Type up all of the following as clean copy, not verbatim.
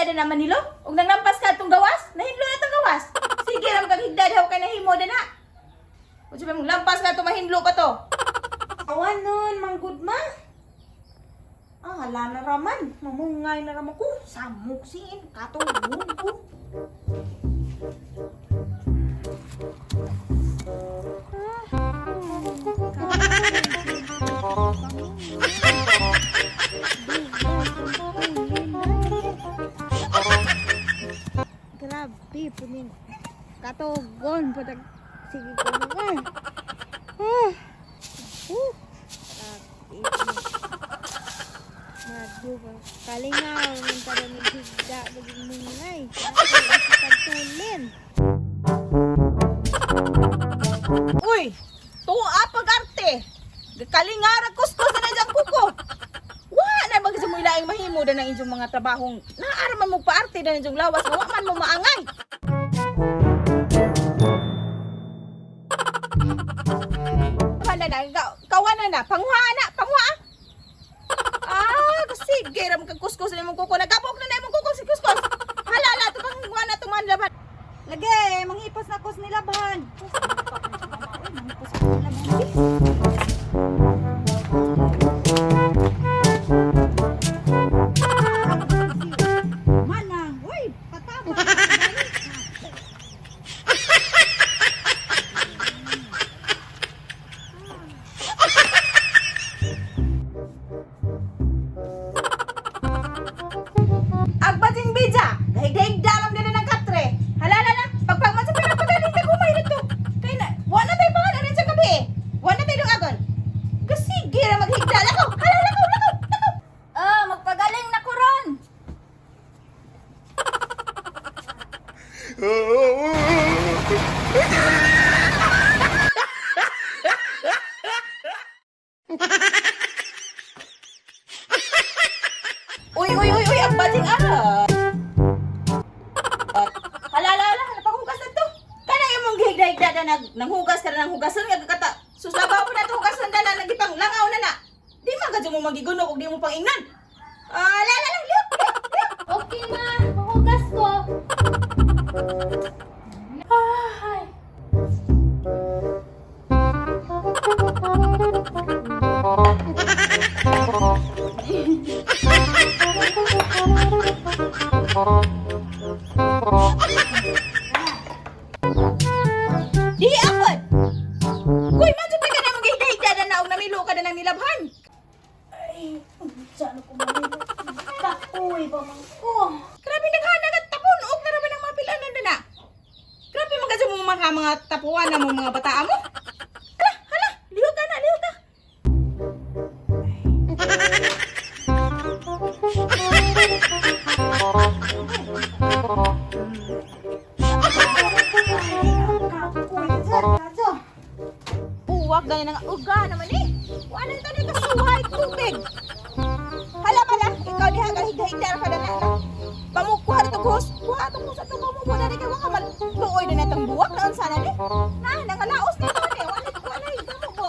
higda na naman nilo. Ug nanglampas ka atong gawas, nahinlo na tong gawas. Sige ra kag higda daw kay nahimo na na. Unsa ba mong lampas ka to mahinlo pa to? Awan nun, manggod ma. Ah, hala na raman. Mamungay na raman ko. Samok siin, katulong ko. Grabe, puning katugon patag sige ko mga. Ah. Grabe. Madu ba? Kalingaw ng para maghigda maging mungay. Pagtulin. Uy, tuwa pag-arte. Kalingara kuskus na diyang kuko. Wa na ba sa mo ilaing mahimo na ng inyong mga trabahong naara man mo paarte na inyong lawas nga wa man mo maangay. Wala na, kawan na na, panguha na, panguha. Ah, sige ra mo kag kuskus na imong kuko, nagabok na na imong kuko si kuskus. Hala la to panguha na to man laban. Lagi, mangipos na kus nilabhan. Mangipos ko nilabhan. Manang, uy, patama. Agbating bija, gahig-gahig dalam din ng katre. Hala la la, pagpagman sa pera pagaling ta kumay dito. Kay na, wa na tay pangan anin sa gabi eh. Wa na tay agon. Kasige ra maghigda lakaw. Hala lakaw lakaw lakaw. Ah, magpagaling na ko ron. Uy uy uy uy, agbating ara. Hala la la, napaghugas na to. Kana imong gihigda-higda na nag nanghugas ka na nang hugasan nga kata. Susabaw po na to hugasan dala nagipang langaw na na. Di man gadyo mo magigunok og di mo pangingnan. Ah, la la la, lihok, lihok, lihok. Okay ma, mahugas ko. Ay. Di akon. Kuy, man jud ka na mong gihigda na naog namilo ka na ng nilabhan. Ay, unsa na ko mamilo. Kaoy ba man ko. Grabe naghanag at tapon og na raman ang mga pilanan na na. Grabe man kadyo mo mga tapuan na mo mga bataa mo. Hala, hala, liho ka na, liho ka. Kakoy, kazo. Uwak gani nga uga naman eh. Wala na tayo kasuhay tubig. Hala pala, ikaw diha ka higda-higda ka na na. Pamukuha to ghost, kuha to sa to pamukuha na kay wa ka maluoy na natong buwak na unsa na ni. Na nangalaos na to ni, wala wala higda mo po.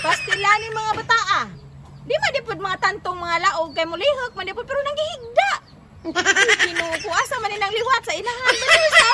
Pastilani mga bataa. Di man di pud mga tantong mga laog kay mulihok man di pud pero nanggihigda. Ginoo ko asa man ni nang liwat sa inahan man sa